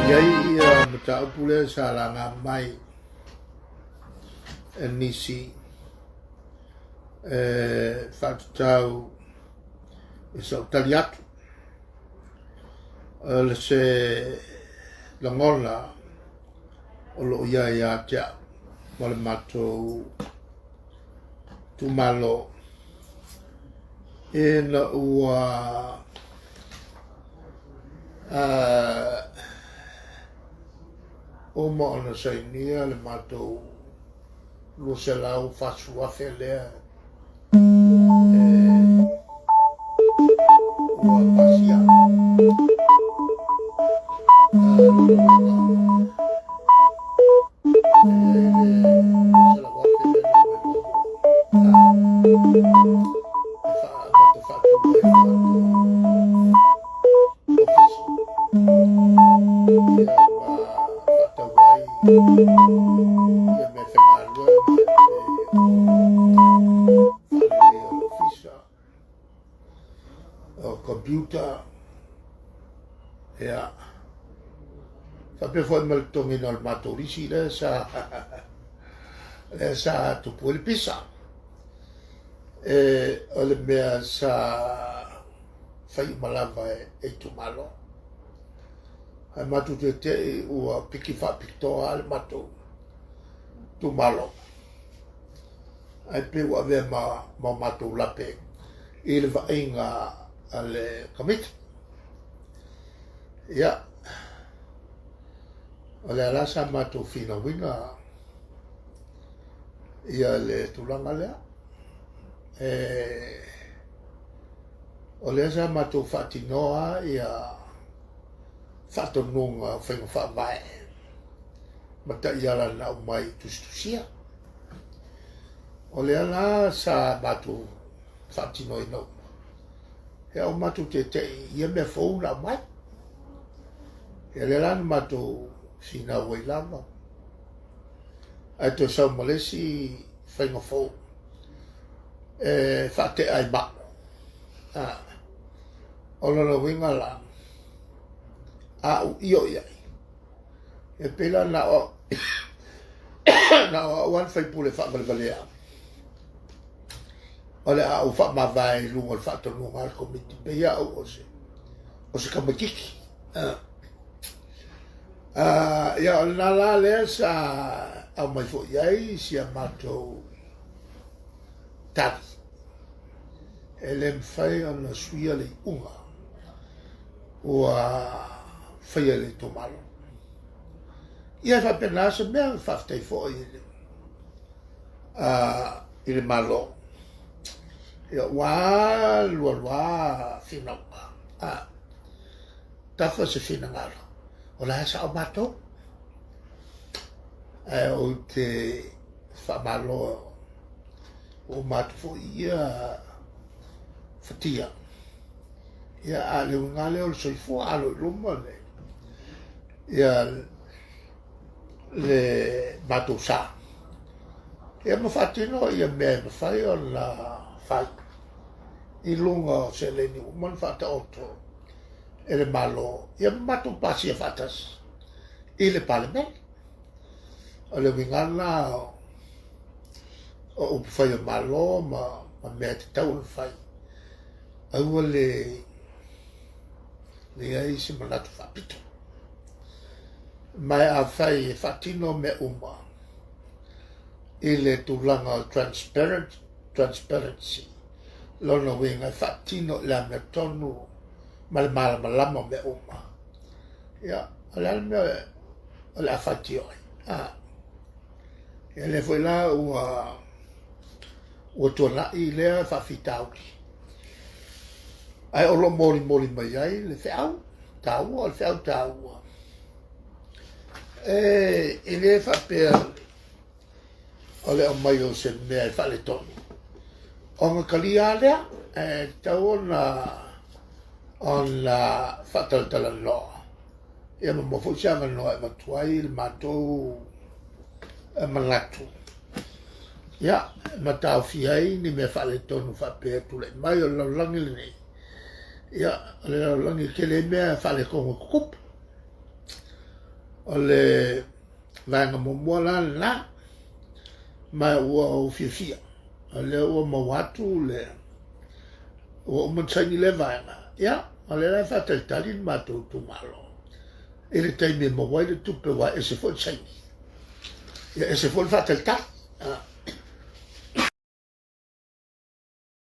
I ai ia mataupu lea sa laga mai e nisi e faatatau i sau tali atu. O le se lagona o lo o i ai ia te au ma le matou itumalo ina ua uma ona sainia le matou 240,000 lea ua pasia. O computer, ia, faapea foi ma le totogiina o le matou lisi lea sa lea sa tupu ai le pisa. E, o le mea sa fai uma lava e itumalo. Ae matou tete'i ua piki faapitoa le matou itumalo. Ae pei ua avea ma o matou lape i le vaaiga a le Komiti. Ia, o lea la sa matou finauina ia le tulaga lea. E, o lea sa matou faatinoa ia faatonuga o faiga faavae ma taiala na aumai i tusitusia. O lea la sa matou faatinoina uma. Ia ua matou tete'i i ia mea fou na aumai. Ia lea la na matou finau ai lava. Ae toe sau ma le isi faiga fou e faatea ai ma au. A, o lona uiga la, a ou io i ai, e pei la na o na o au lava le sui usufono e faavalevalea o le a ou faamavae i luga o le faatonuga a le Komiti, pei au o se o se tamaitiiti. Ia o lena la lea sa aumai foi i ai si a matou tali e le mafai ona suia le iuga ua faia e le itumalo. Ia e faapena se mea, faafetai foi i le, i le Malo. Ia ua lualua finauga, a, tafa se finagalo, o la e sao matou. Ae ou te faamalo ua uma atu foi ia fatia. Ia, a o le uiga lava lea o le soifua, alo i luma le, ia le matou sa. Ia ma faatino ia mea e mafai ona fai i luga o seleni ua uma ona faataoto e le Malo, ia ma matou pasia faatasi i le Palemene. O le uiga lena o upufai o Malo ma mea e tatau ona fai, aua le leai se manatu faapito. Ma afai e faatino mea uma i le tulaga o transparent, transparency, lona uiga e faatino i le amiotonu ma le malamalama o mea uma. Ia, o le a le mea o le a faitio ai? A, ia lea foi la ua ua tuanai lea faafitauli. Ae o lo o molimoli mai ai le feau taua, o le feau taua. E, e le faapea o le aumai o se mea e faaletonu. Ona talia lava lea, e tatau ona ona faatalatalanoa ia ma maua foi se avanoa e avatu ai le matou manatu ia ma taofia ai ni mea faaletonu faapea e tulai mai o le lalolagi lenei. Ia, o le lalolagi e tele ai mea faaletonu e tutupu. O le vaega muamua la lena, ma ua ou fiafia, o lea ua maua atu le, ua uma ona saini lea vaega, ia, o lea la e faatalitali le matou itumalo i le taimi e maua ai le tupe, aua e ese foi le saini, ia ese foi le faatalitali.